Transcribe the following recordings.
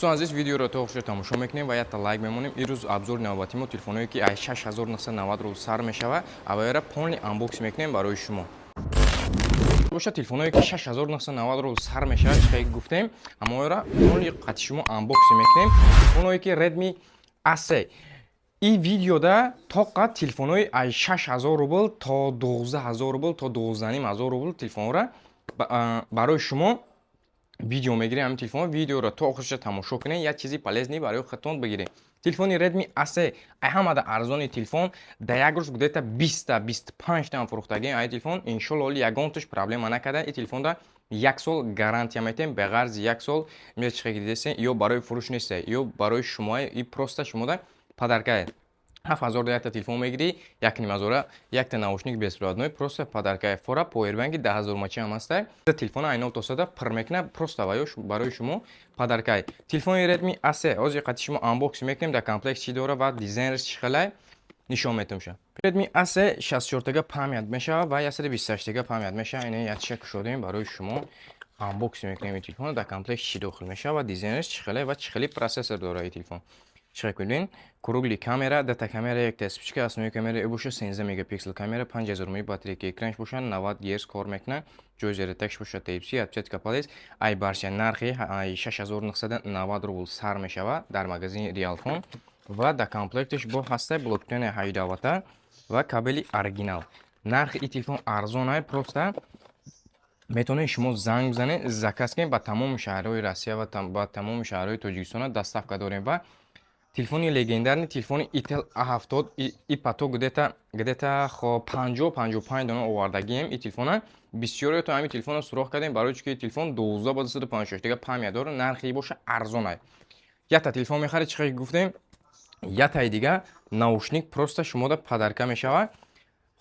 Дӯстон азиз, видеоро то охир тамошо мекунем ва якта лайк мемонем. Ирӯз обзори навбатии мо телефонҳое, ки аз 6990 рубл сар мешава, аввалра полный unbox мекунем барои шумо. Боша, телефонҳое, ки 6990 рубл сар мешавад, чихе гуфтем, ҳамоёра полный қати шумо unbox мекунем. Телефонҳое, ки Redmi A3, и видеода тоқа телефонҳои аз 6000 рубл то 12 000 рубл, то 12 500 рубл телефонҳоро барои шумо видео мегирем. Ҳамин телефон видеоро то охирша тамошо кунед, як чизи полезный барои худтон бигиред. Телефони Redmi A3, ай ҳамада арзони телефон, дар як рӯз где-то 20-та, 25 там фурӯхтагием ай телефон. Иншолло, оли ягонташ проблема накарда. И телефонда як сол гарантия метем. Беғарзи як сол чихе дидесен, ё барои фурӯш неста, ё барои шумо, и просто шумода подаркае. 7000 якта телефон мегирӣ, 1500 якта наушник беспроводной, просто подаркае. Фора повербанки 10 000 мачи ҳам ҳаста. Телефона айнол тосада пир мекуна, просто ва ё барои шумо подаркай. Телефони Redmi A3 ҳозир қати шумо unbox мекунем. Дар комплект чӣ дора ва дизайнерш чӣ хелай, нишон метумша. Redmi A3 64-тага память мешава ва 128-тага память мешава. Ина ятша кушодем, барои шумо unbox мекунем. Телефон дар комплект чӣ дохил мешава ва дизайнерш чӣ хелай ва чӣ хели процессор дора и телефон. Чиқай кунед: круглый камера, дата камера, якта вспышка, основной камера и боша 13 мегапиксел камера, 5000 мАh батарейка, экранш боша 90 Гц кор мекунад, ҷои зарядкаш боша Type-C, отпечатка палец. Ай барша нархи ай 6990 рубл сар мешава дар магазини Realphone ва дар комплекташ бо ҳаста блокчейни 18 вата ва кабели оригинал. Нархи и телефон арзон ай, просто метавонед шумо занг бизанед, заказ кунед. Ба тамоми шаҳрҳои Россия ва ба тамоми шаҳрҳои Тоҷикистона доставка дорем. Ва телефони легендарный, телефони Itel A70, и поток где-то хо 50, 55 дона овардагием. И телефона бисёре то ҳамин телефонро суроғ кардем, барои чӣ ки телефон 12 ба 256 дига память дора, нархи боша арзон ай. Якта телефон мехаред, чӣ гуфтем, ятаи дига наушник просто шумода подарка мешавад.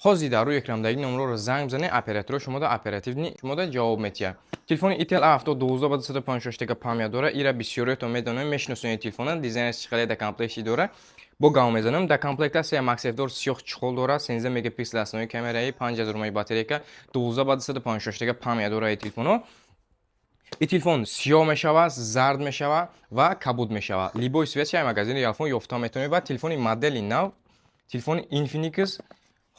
Ҳозир дар рӯи экрандаги номроро занг бизанед, операторо шумода оперативный шумода ҷавоб метиҳад. Телефони Itel A70, 12 ба 256 дига память дора. Ира бисёриятон медонед, мешиносонед телефона, дизайнаш чӣ хеле, дар комплекти дора. Бо гав мезанам: дар комплект аст MagSafe дор, сиёх чехол дора, 13 мегапиксел основной камераи, 5000 мАh батарейка, 12 ба 256 дига память дора и телефоно. И телефон сиёҳ мешавад, зард мешавад ва кабуд мешавад. Любой цвет ай магазини Realphone ёфта метавонед. Ва телефони модели нав, телефони Infinix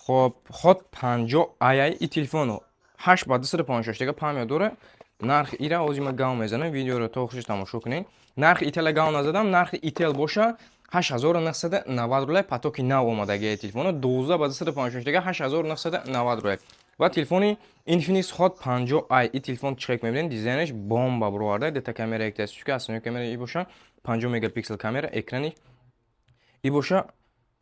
хоб Hot 50 ai, и телефоно 8 ба 256 дига память дора. Нархи ира ҳозир ман гав мезанам, видеоро то охириш тамошо кунед. Нархи Итела гав назадам, нархи Ител боша 8990 рублай. Потоки нав омадагии телефоно 12 ба 256 дига 8990 рублай. Ва телефони Infinix Hot 50 i, и телефон чӣ мебинед, дизайнаш бомба бироварда. Дета камера, якта вспышка, основной камера и боша 50 мегапиксел камера, экрани и боша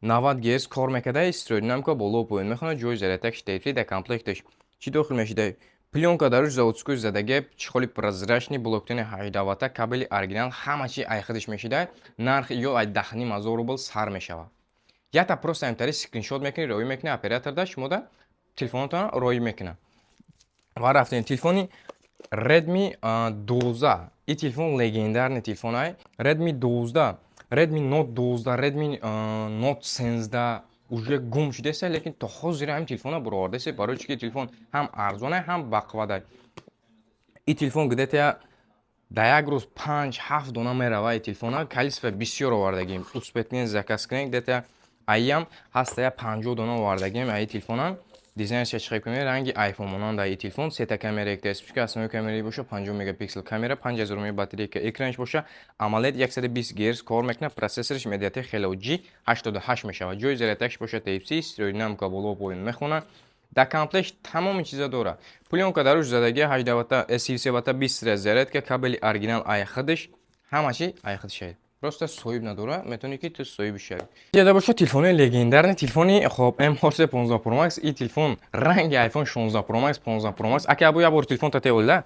90 Гц кор мекарда, стереодинамика, боло поён мехонад, ҷои зарядкаш Type-C. Дар комплекташ чӣ дохил мешида? Плёнка даруш заводской задагия, чехоли прозрачный, блоктони 18 вата, кабели оригинал, ҳама чи ай худаш мешида. Нархи ё ай 10 500 рубл сар мешавад. Якта просто амтари скриншот мекунӣ, роӣ мекунӣ операторда, шумода телефонотон роӣ мекунад. Ва рафтем телефони Redmi 12. И телефон легендарный телефон ай Redmi 12, Redmi Note 12, Redmi Note 13 уже гум шудеса, лекин то ҳозир ҳамин телефона буровардесе, барои чӣ ки телефон ҳам арзонай, ҳам бақувватай. И телефон где-то дар як рӯз панҷ, ҳафт дона мерава. И телефона количество бисёр овардагим, успеть кунед, заказ кунед. Где-то аям ҳаста я 50 дона овардагим. Аи телефона дизайнаш чӣ кунед, ранги iPhone монанда. И телефон сета камера, якта вспышка, основной камераи боша 50 мегапиксел камера, 5000 мАh батарейка, экранаш боша AMOLED, 120 Гц кор мекунад, процессораш MediaTek Helio G88 мешавад, ҷои зарядкаш боша Type-C, стереодинамика, боло поён мехонад. Дар комплект тамоми чиза дорад: плёнка даруш задагия, 18 вата, 33 вата, 20 зарядка, кабели оригинал ай худаш, ҳама чи ай худаш. Просто соҳиб надора, метавонӣ, ки ту соҳиби шавӣ. Яда боша телефони легендарный, телефони хоб M3 15 Pro Max. И телефон ранги iPhone 16 Pro Max, 15 Pro Max. Ака, абу як бор телефон татеволда.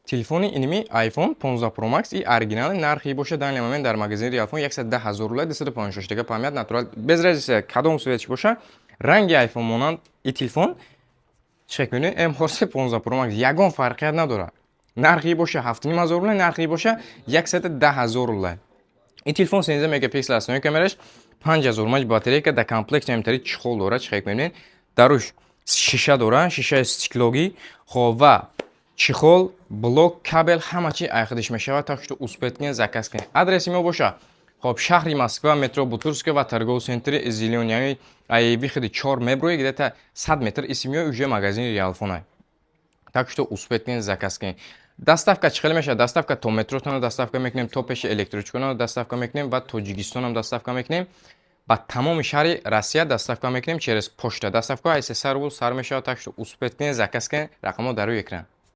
Телефони иними iPhone 15 Pro Max, и оригинали, нархи боша данный момент дар магазини Realphone 110 000 рубля, 256 дига память, натурал, без разницы кадом цветш боша, ранги iPhone монанд. И телефон чек мебинед, M3 15 Pro Max, ягон фарқият надорад. Нархи боша 7500 рубля, нархи боша 110 000 рубля. Ин телефон 13 мегапиксел основной камераш, 5000 мАh батарейка, дар комплект ҳамтари чехол дорад. Чек мебинед, даруш шиша дора, шишаи стеклогӣ. Хоб, ва Чехол, блок, кабель, ҳама чи айхидиш мешавад, так что успеть кунед, заказ кунед. Адреси мо боша, хоб, шаҳри Москва, метро Бутырская ва торговый центри «Зелёный», яъне ай выходи 4 меброи, где-то 100 метр исмиёи, уже магазини Реалфон. Так что успеть кунед, заказ кунед. Доставка чӣ хеле мешавад? Доставка то метротона доставка мекунем, то пеши электричкона доставка мекунем ва Тоҷикистонам доставка мекунем, ба тамоми шаҳри Россия доставка мекунем через почта. Доставка ай 300 рубл сар мешавад, так что успеть кунед, заказ кунед. Рақамҳо дар рӯи экран.